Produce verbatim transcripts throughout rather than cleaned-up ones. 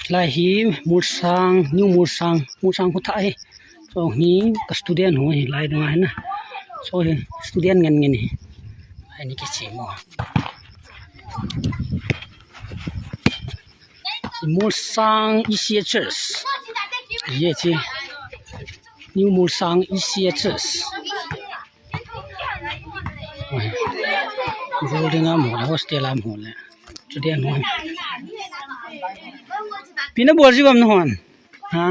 Lai hi Molsang, New Molsang, Molsang khu tha hi. So hi ka student ho hi lai dunga hi na. So hi student ngen ngen hi. Ai ni ki chi mo. Molsang E C A Church. Ye chi. New Molsang E C A Church. Building am hole, hostel am hole. Student ho. Pi na bol ji bam na hon. Ha?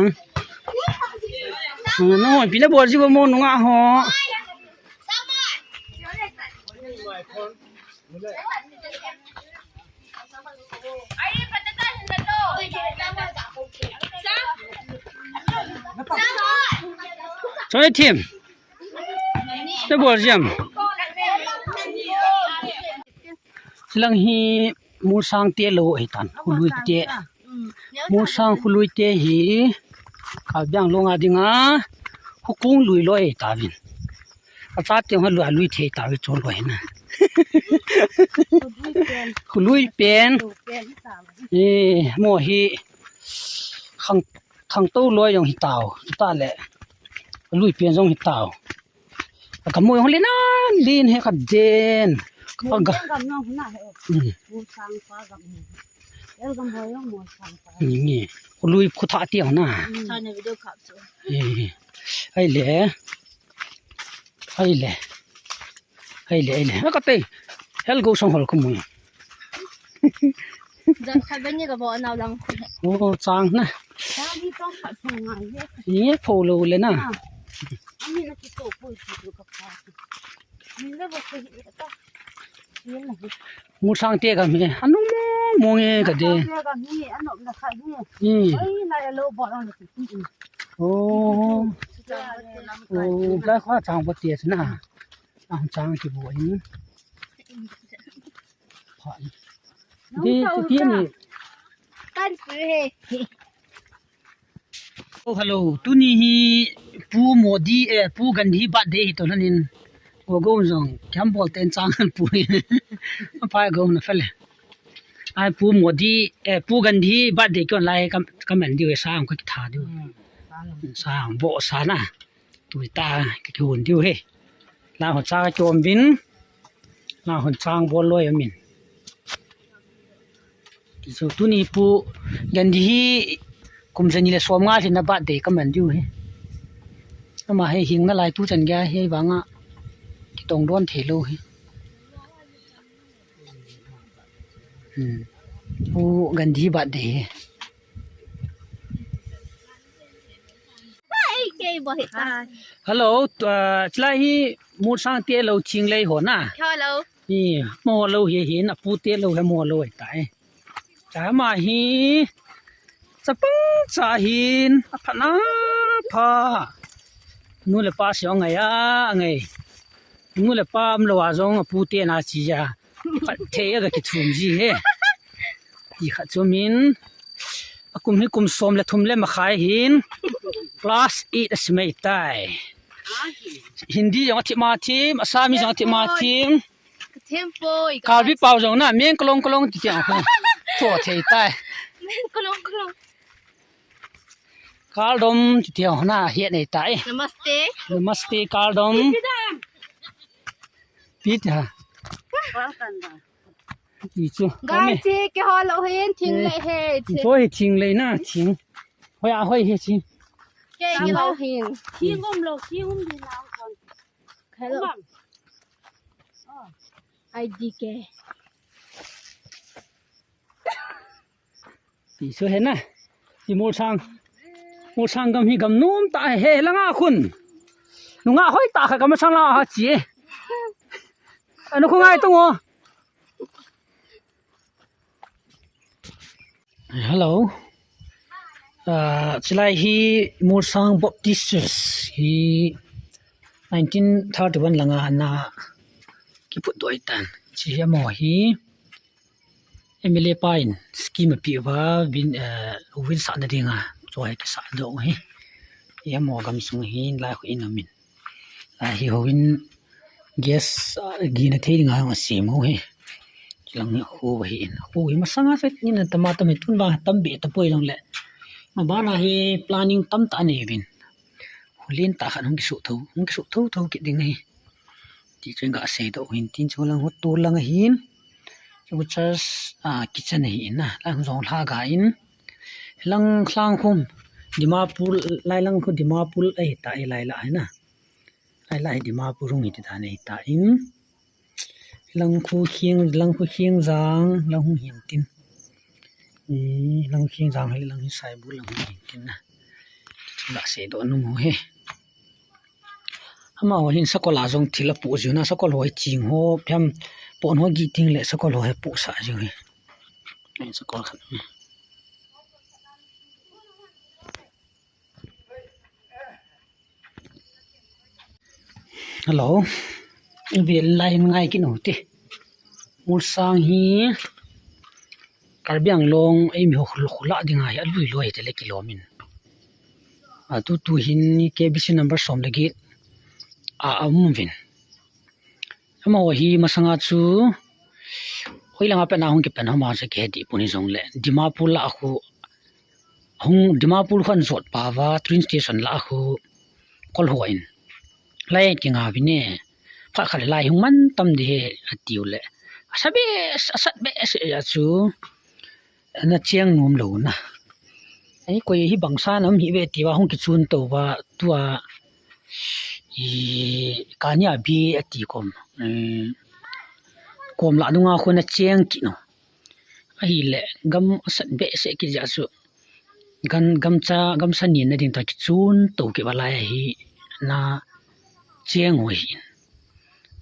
Na hon, pi na bol ji bam mo nunga ho. Choi thim. Te bol jam. Silang hi Molsang te lou ahi tan. Khului te. Molsang khului te hi. Ka biang lou nga dinga. Hukung lui lou ahi ta vin. Acha te ho lui, lui thei ta vin chon lou ahi na. Khului pen. Eh, mo hi. Khang, khang to lou jong hi tao. Ta le. Lui pen jong hi tao. Ka mu jong le na, lin he ka den. Ka ga. Gam nong huna he. Hmm. Molsang pa gam. El gam hoi jong Molsang pa. Ni, ni. Khului khu tha ti na. Hmm. Sa ne video kap chu. Eh. Ai le. Ai le. Ai le, ai le. Ka te. Hel go sang hol ko mu. Jat khat ba ni ka bo nau lang. Oh, chang na. Chang hi tong khat song ngai he. Ni pho lou le na. Ah. Ani na ki to ko ki to ka pa. Ni le ba ko hi ta. Ni na hi. Molsang te gam hi. Anu mo mo nge ka de. Molsang te gam hi, anu na kha hi. Hmm. Ai, na lo bo na ki. Oh. Oh, lai kha chang ba te na. Ang chang ki bo in. Pha in. Di, di, di ni. Kan pu he. Oh, hello. Tuni hi Pu Modi, eh, Pu Gandhi birthday hi to lanin. Go go jong, kiam bol ten chang han pu hi. Apai go na fele. Ai Pu Modi, eh, Pu Gandhi birthday kon lai kam, kam an diu, sang ko ki tha diu. Hmm, sang. Sang bo sa na. Tui ta, ka kihon diu he. La hon chang ka chom vin. La hon chang bol loi amin. Ti chu tuni Pu Gandhi hi kum jani le som nga lhin na birthday ka man diu he. Ama he hing na lai tu chan gei he vanga kitong don thei lou he. Hmm. Pu Gandhi birthday he. Hello, uh, chulai hi Molsang te lou thing lei ho na. Hello. Ni, mo lou hi hin, apu te lou he mo lou ta e. Cha ma hi, chapang cha hin, apha na pha. Nu le pa si ngai a, ngai. Nu le pa um lou a jong apu te na chi ja. Phat thei a ka kithum ji he. Ti kha chu min. A kum hi kum som le thum le makhai hin. Class eight a si mai tai. Hindi jong a thi ma thim, Assamese jong a thi ma thim. Thim poi. Karbi pau jong na, meng kalong kalong ti ti a ko. Tho thei tai. Meng kalong kalong. Kardom ti ti a na, hiat nei tai. Namaste. Namaste, kardom. Pita. Welcome. Ti chu. Gai chi ke ho lo hin thing le he chi. Chu hi thing le na thing. Hoi a hoi he chi. Ke ke lo hin. Thing um lo, thing um di na. Hello. I D K. Ti chu he na. Ti Molsang. Molsang gam hi gam nom ta he langa khun. Nunga hoi ta kha gam sang la ha chi. Anu khu ngai tong o. Hello. Ah, chulai hi Molsang Baptist Church hi nineteen thirty-one langa ana kiphut doh tan. Chi hi amaho hi M L A pa in scheme api uva vin, eh, vin sahna dinga choi kisah doh hi. Hi amaho gamsung hi lai khu in amin. Lai hi houin gas, ah, gina thei dinga hung asem u hi. Lang ni khu hi in. Khu hi masanga set ni na tama tam hi tun vang tam be ta poi long le. Ma bana hi planning tam ta nei vin. Hulin ta khan hung kisu tho, hung kisu tho tho ki ding hi. Ti chen ga sei do hin tin chu lang hu tu lang hin. Chu church, a, kitchen hi in na. Lang jong lha ga in. Lang khlang khum. Dimapur, lai lang khu Dimapur ai ta ai lai la hai na. Lai lai Dimapur hung hi ti ta nei ta in. Lang khu khiang, lang khu khiang jang, lang hung hin tin. Lang khiang jang hai lang hi sai bu lang hung hin tin na. Chu la sei do nu mu he. Ama ho hin sakol a jong thil a pu jiu na, sakol ho hi ching ho, phiam pon ho gi ting le sakol ho hi pu sa jiu hi. Sakol khan. Hello. Vel lai hin ngai kit u te. Mulsang hi Karbi Anglong ei mi ho khul khula ding a hi a lui loi te le kilom in. A tu tu hin K B C number som le get a, a um vin. Ama ho hi masanga chu hoi langa pen a hung kipen hama se ke di puni jong le Dimapur la khu hung Dimapur khan jot pa va train station la khu kol ho in. Lai kinga vin e. Phat khat lai hung man tam di he atiu le. Asa be, asat be se a chu. Na cheng nom lo na. Ai koi hi bangsa nam hi ve ti va hung kichun to va tua. I kania bi ati kom. Kom la nunga khu na cheng ki no. Ahile gam asat be se ki ja su. Gan gamcha, gamsa ni na ding ta kichun to ki va lai hi na cheng ho hi.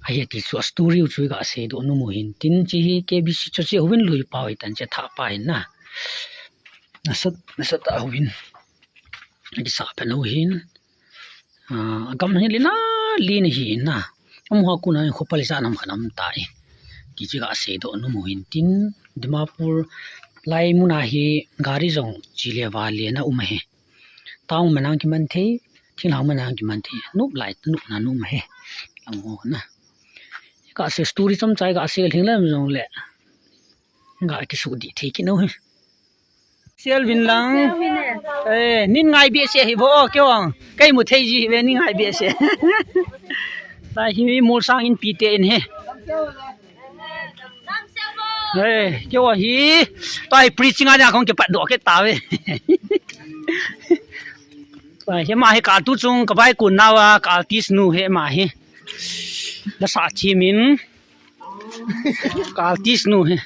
Ahi ti chu a story u chu ga sei do nu mu hin tin chi hi K B C chu chi hovin lui pau hi tan che tha pa hin na. Nasat, nasat a hovin. Ki sa pa nu hin. A, gam hin lina lin hi na. Amu ha kuna khu pali sa nam khanam ta e. Ti chi ga sei do nu mu hin tin Dimapur lai muna hi gari jong chi le va le na um he. Tang manang ki man thei, thinglhang manang ki man thei. Nup lai, nup na nup he. Lang ho na. Ka se story chom chai ka se thing lam jong le. Ga ki su di thei ki no he. Sel vin lang. Eh, nin ngai be se hi bo, keu ang. Kai mu thei ji ve nin ngai be se. Tai hi Mulsang in pi te in he. Hey, keu hi. Tai preaching a nia kong ke pat do ke ta ve. Tai hi ma hi ka tu chung ka bai kun na wa ka artist nu he ma hi. Da sa chi min. Ka artist nu he.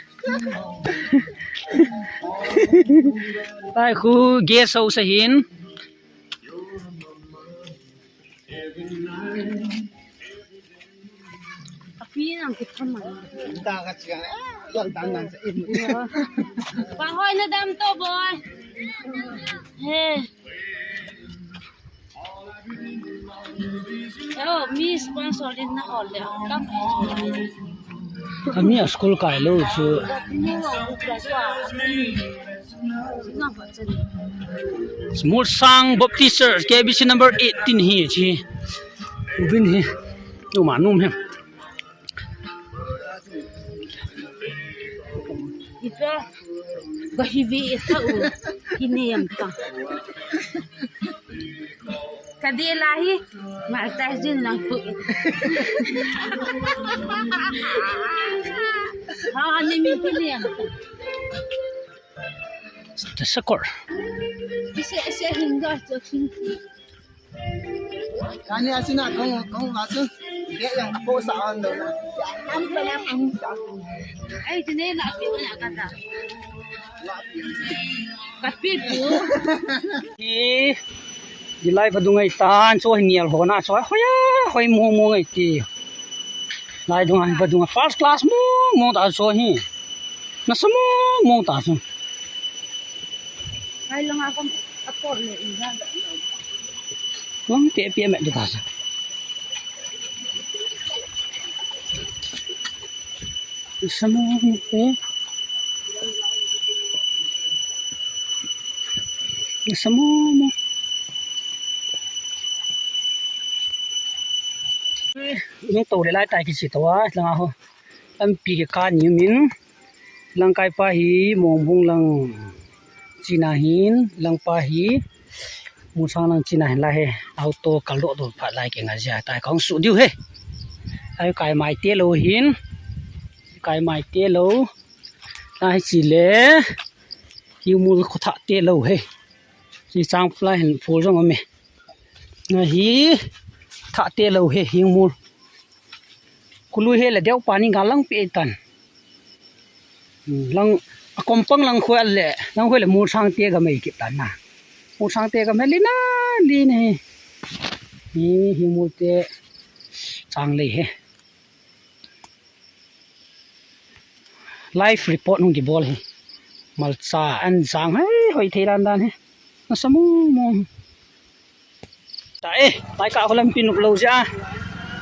Tai khu guest house ahin. Api nang kitham mai. Bang hoi na dam to boy. He. Yo, mi sponsor din na hol le. Tam. Kami a school kai lo chu. Mulsang Baptist Church, K B C number eighteen hi chi. Uvin hi. Numa num hi. Ipa, ga hi ve ta u, hi ne yam ta. Ka de la hi, ma ta jin lang pu. Ha, ha, ni mi hi ne yam ta. Sakor. Ise, ise hin ga, jo hin. Kani asina kong, kong masu. Dia yang po sa on do na. Am pa na ang sa. Ai, tine na pi na kata. Kapi pu. Hi. Di lai vadung ai tan so hi nial ho na so. Hoya, hoi mo mo ngai ti. Lai dung ai vadung first class mo mo ta so hi. Nasa mo mo ta so. Ai langa kom apor le inga. Lang te pia me de ta sa. Nasa mo mo te. Nasa mo mo. Nung to le lai tai kichi to a langa ho. Lampi hi ka ni min. Langkai pa hi Mongbung lang china hin, langpa hi Molsang lang china hin lai he. Auto kaldoh doh phat lai kinga jia tai kong su diu he. Ai kai mai te lo hin, kai mai te lo. Lai chi le. Hingmol khotha te lo he. Chi chang pula hin phul jong ame. Na hi thah te lo he hingmol. Kului he le deu pa ni ga lang pe tan. Lang a kompang lang khoi le, lang khoi le Molsang te ga mai kit tan na. Molsang te ga mai li na, li na he. Ni hingmol te chang lei he. Live report hung kibol hi. Malcha an jang hai hoi thei dan dan hi. Nasa mong mong. Ta e, mai ka holam pinup lo ja.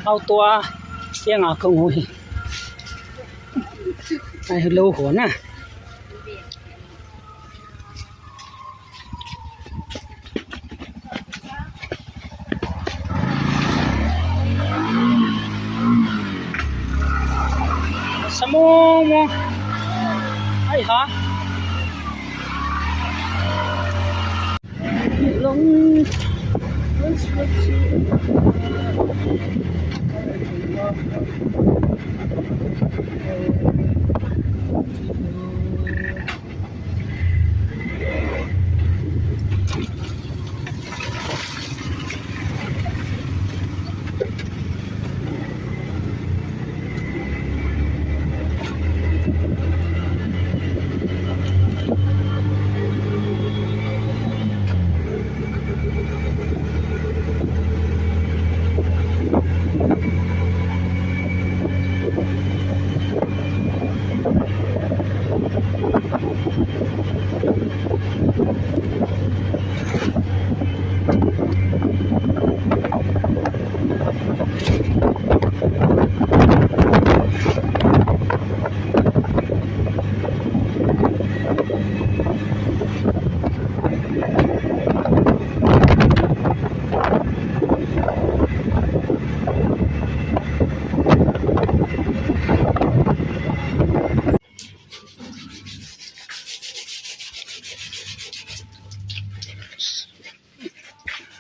Auto a. Yang a kong ho hi. Ai lo ho na. Samo mo. Ai ha. Long.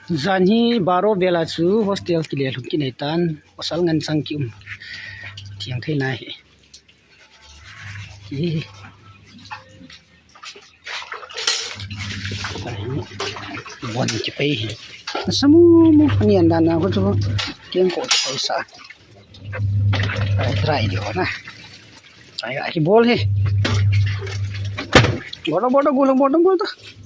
Jan hi baro bela chu hostel kile lhung kinei tan, pasal ngan chang ki um. Thiang thei nai hi. Hi. Bon ki pei hi. Samu mu ni an dan na ko chu. Keng ko chu sa. Ai, try di ho na. Ai, ai, bol hi. Bol, bol, bol, bol, bol, bol.